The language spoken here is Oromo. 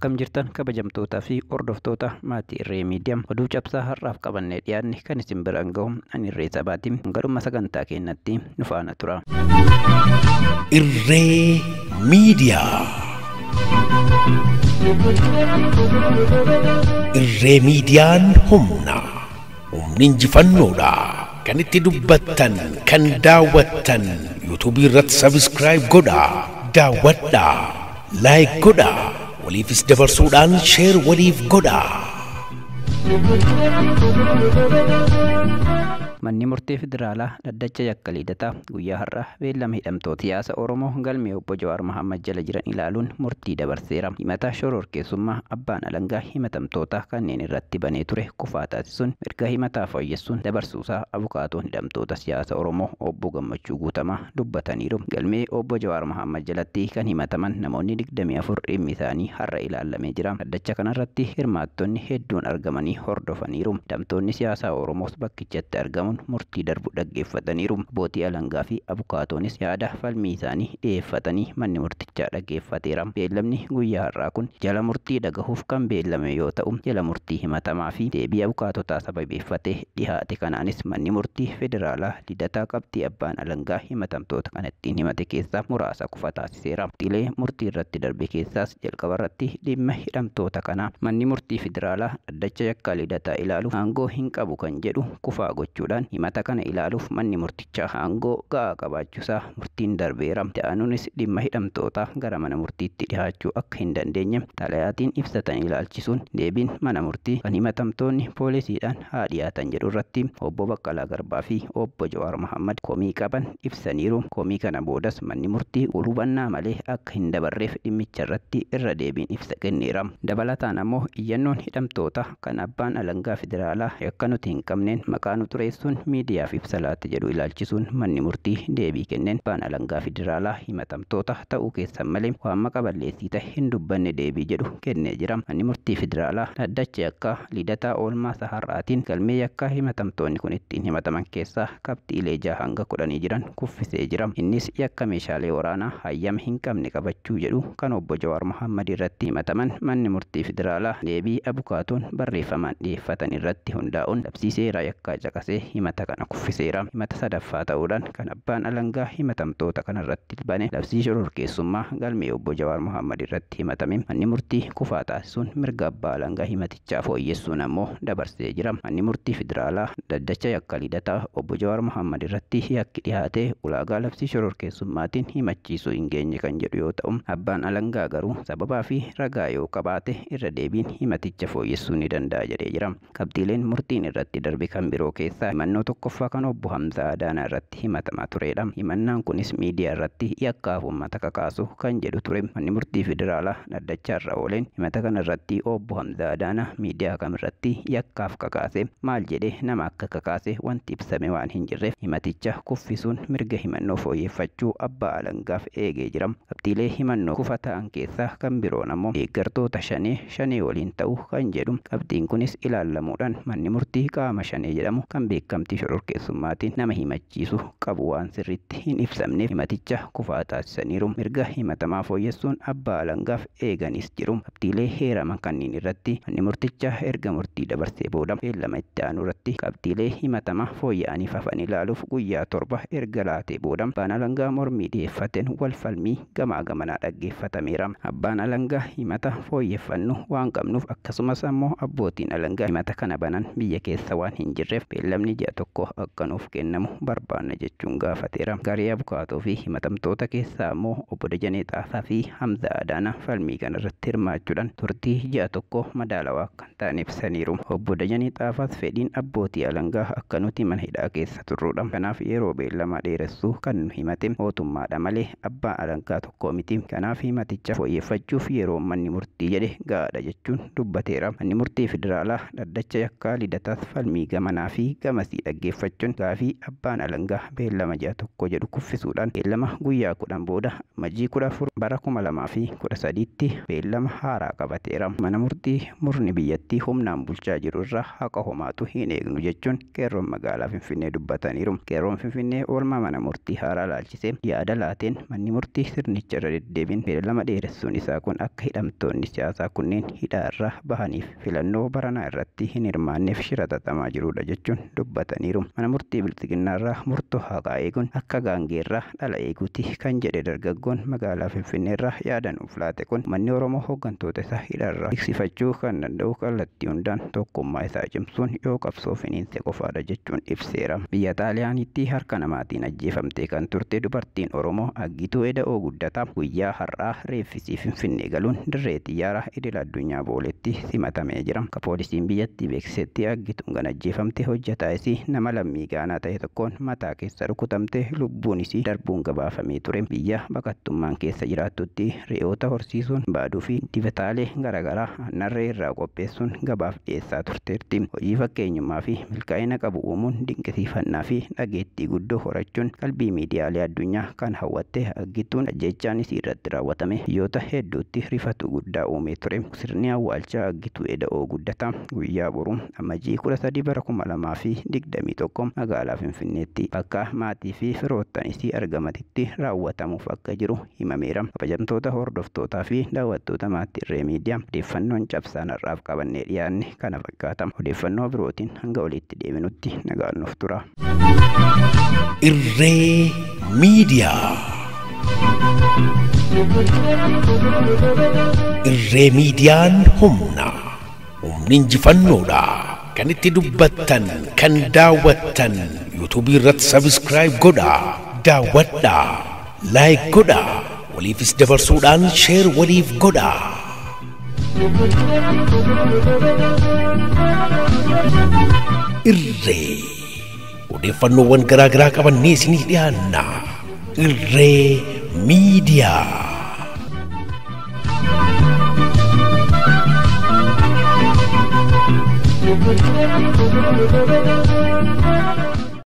Akkam jirtan kabajamtootaa fi hordoftoota maatii Irree Miidiyaa oduu cabsaa har'aaf qabannee dhiyaanne kan isin biraan gahu ani Irree Sabaati. Garuma sagantaa keenyatti nu faana tura. Irree Miidiyaa. Irree Miidiyaan humna. Humni injifannoodha. Kan itti dubbattan, kan daawwattan, yuutuubii irratti sabiskiraayib godhaa, daawwadhaa, laayik godhaa, waliifis dabarsuudhaan sheer waliif godhaa. Manni murtii federaalaa dhaddacha yakka liidataa guyyaa har'aa beellama hidhamtoota siyaasa Oromoo galmee obbo Jawaar Mohaammed jala jiran ilaaluun murtii dabarseera. Himata shororkeessummaa abbaan alangaa himatamtoota kanneen irratti banee ture kufaa taasisuun mirga himataa fooyyessuun dabarsuusaa abukaatoon hidhamtoota siyaasa Oromoo obbo Gammachuu Guutamaa dubbataniiru. Galmee obbo Jawaar Mohaammed jalatti kan himataman namoonni 24 dhimmi isaanii har'a ilaalamee jira. Dhaddacha kanarratti hirmaattonni hedduun argamanii hordofaniiru. Hidhamtoonni siyaasaa Oromoos bakkichatti argamuun murtii darbu dhaggeeffataniiru. Abbootii alangaa fi abukaatoonis yaada falmii isaanii dhiyeeffatanii manni murtichaa dhaggeeffateera. Beellamni guyyaa har'aa kun jala murtii dhagahuuf kan beellame yoo ta'u, jala murtii himatamaa fi deebii abukaatotaa sababeeffatee dhiyaate kanaanis manni murtii federaalaa lidataa qabxii abbaan alangaa himatamtoota kan ittiin himate keessaa muraasa kufa taasiseera. Murtiilee murtii irratti darbe keessaas jalqaba irratti dhimma hidhamtoota kanaa manni murtii federaalaa dhaddacha yakkaa lidataa ilaaluuf aangoo hin qabu kan jedhu kufaa gochuudhaan himata kana ilaaluuf manni murtichaa aangoo ga'aa qabaachuusaa murtiin darbeera. Ta'anuunis dhimma hidhamtootaa gara mana murtiitti dhiyaachuu akka hin dandeenye xalayaatiin ibsatan ilaalchisuun deebiin mana murtii kan himatamtoonni poolisiidhaan haa dhiyaatan jedhu irratti obbo Baqqalaa Garbaa fi obbo Jawaar Mohaammed komii qaban ibsaniiru. Komii kana boodas manni murtii wal hubannaa malee akka hin dabarreef dhimmicha irratti irra deebiin ibsa kenneera. Dabalataan ammoo iyyannoon hidhamtoota kan abbaan alangaa federaalaa yakka nuti hin qabneen maqaa nu xureessuun miidiyaaf ibsa laate jedhu ilaalchisuun manni murtii deebii kenneen abbaan alangaa federaalaa himatamtoota ta'uu keessan malee waan maqa balleessii ta'e hin dubbanne deebii jedhu kennee jira. Manni murtii federaalaa dhaddacha yakkaa lidataa oolmaa saharraatiin galmee yakkaa himatamtoonni kun ittiin himataman keessaa qabxiilee 6 hanga 10 jiran kuffisee jira. Innis yakka meeshaalee waraanaa hayyama hin qabne qabachuu jedhu kan obbo Jawaar Mohaammed irratti himataman manni murtii federaalaa deebii abukaatoon barreeffamaan dhiyeeffatan irratti hundaa'uun labsii seeraa yakkaa caqasee himata kana kuffiseera. Himata sadaffaa ta'uudhaan kan abbaan alangaa himatamtoota kanarratti bane labsii shororkeessummaa galmee obbo Jawaar Mohaammed irratti himatame manni murtii kufaa taasisuun mirga abbaa alangaa himatichaa fooyyessuun ammoo dabarsee jira. Manni murtii federaalaa dhaddacha yakka lidataa obbo Jawaar Mohaammed irratti yakki dhiyaate ulaagaa labsii shororkeessummaatiin himachiisuu hin geenye kan jedhu yoo ta'u, abbaan alangaa garuu sababaa fi ragaa yoo qabaate irra deebiin himaticha fooyyessuu ni danda'a jedhee jira. Qabxiileen murtiin irratti darbe kan biroo keessaa himannoo tokkoffaa kan obbo Hamzaa Adaanaa irratti himatamaa turedha. Himannaan kunis miidiyaa irratti yakkaaf uummata kakaasu kan jedhu ture. Manni murtii federaalaa dhaddacha irra ooleen himata kana irratti obbo Hamzaa Adaanaa miidiyaa kamirratti yakkaaf kakaase maal jedhee nama akka kakaase wanti ibsame waan hin jirreef himaticha kuffisuun mirga himannoo fooyyeffachuu abbaa alangaaf eegee jira. Qabxiilee himannoo kufa ta'an keessaa kan biroon ammoo deeggartoota shanee shanee waliin ta'uu kan jedhu qabxiin kunis ilaallamuudhaan manni murtii qaama shanee jedhamu kan beekamtii shororkeessummaatiin nama himachiisu qabu waan sirriitti hin ibsamneef himaticha kufaa taasisaniiru. Mirga himatamaa fooyyessuun abbaa alangaaf eeganis jiru. Qabxiilee heeraman kanneen irratti manni murtichaa erga murtii dabarsee booda beellama itti aanu irratti qabxiilee himatamaa fooyya'aniif hafan ilaaluuf guyyaa 7 erga laatee booda abbaan alangaa mormii dhiyeeffateen wal falmii gamaa gamanaa dhaggeeffatameera. Abbaan alangaa himata fooyyeffannu waan qabnuuf akkasumas ammoo abbootiin alangaa himata kana banan biyya keessa waan hin jirreef beellamni ji'a 1 akka nuuf kennamu barbaanna jechuun gaafateera. Garee abukaatoo fi himatamtoota keessaa ammoo obbo Dajanee Xaafaa fi Hamzaa Adaanaa falmii kanarratti hirmaachuudhaan turtii ji'a 1 madaalawaa kan ta'an ibsaniiru. Obbo Dajanee Xaafaas fedhiin abbootii alangaa akka nuti mana hidhaa keessa turruudha. Kanaaf yeroo beellamaa dheeressuu kan nu himate mootummaadha malee abbaa alangaa tokko miti. Kanaaf himaticha fooyyeffachuuf yeroo manni murtii jedhe gahaadha jechuun dubbateera. Manni murtii federaalaa dhaddacha yakkaa lidataas falmii gamanaa fi gamasii dhaggeeffachuun gaafii abbaan alangaa beellama ji'a tokko jedhu kuffisuudhaan beellama guyyaa 10 booda Amajjii 14 bara 2013tti beellama haaraa qabateera. Mana murtii murni biyyattii humnaan bulchaa jiru irraa haqa homaatu hin eegnu jechuun qeerroon magaalaa Finfinnee dubbataniiru. Qeerroon Finfinnee oolmaa mana murtii haaraa laalchisee yaada laateen manni murtii sirnicha irra deddeebiin beellama dheeressuun isaa kun akka hidhamtoonni siyaasaa kunneen hidhaa irraa bahaniif filannoo baranaa irratti hin hirmaanneef shira xaxamaa jirudha jechuun dubbataniiru. Mana murtii Bilxiginnaa irraa murtoo haqaa eeguun akka gaangeerraa dhala eeguuti kan jedhe dargaggoon magaalaa Finfinnee irraa yaada nuuf laate kun manni Oromoo hooggantoota isaa hidhaarraa tiksifachuu kan danda'u kallattii hundaan tokkummaa isaa cimsuun yoo qabsoo finiinse qofaadha jechuun ibseera. Biyya Xaaliyaanitti harka namaatiin ajjeefamtee kan turte dubartiin Oromoo Aggituu Eda'oo Guddataa guyyaa har'aa reeffisii Finfinnee galuun dirree xiyyaara idil addunyaa Booleetti simatamee jira. Akka poolisiin biyyattii beeksisetti Aggituun kan ajjeefamte hojjetaa isii nama lammii Gaanaa ta'e tokkoon mataa keessa rukutamte lubbuun isii darbuun gabaafamee ture. Biyya baqattummaan keessa jiraattutti re'oota horsiisuun baaduu fi dibataalee garaagaraa aannan irraa qopheessuun gabaaf dhiyeessaa turteerti. Hojii fakkeenyummaa fi milkaa'ina qabu uumuun dinqisiifannaa fi dhageettii guddoo horachuun qalbii miidiyaalee addunyaa kan hawwatte Aggituun ajjechaan isii irratti raawwatame biyyoota hedduutti rifatu guddaa uumee ture. Sirni awwaalchaa Aggituu Eda'oo Guddataa guyyaa boruu Amajjii 13 bara 2021 magaalaa Finfinneetti bakka maatii fi firoottan isii argamanitti raawwatamuuf akka jiru himameera. Kabajamtoota hordoftootaa fi daawwattoota maatii Irree Miidiyaa odeeffannoon cabsaan har'aaf qabannee dhiyaanne kana fakkaata. Odeeffannoo birootiin hanga olitti deebinutti nagaan nuuf tura. Irree Miidiyaa. Irree Miidiyaan humna. Humni injifannoodha. Kan itti dubbattan, kan daawwattan, yuutuubii irratti sabiskiraayib godhaa, daawwadhaa, laayik godhaa, waliifis dabarsuudhaan sheer waliif godhaa. Irree odeeffannoowwan garaa garaa qabannee isinii dhiyaanna. Irree Miidiyaa.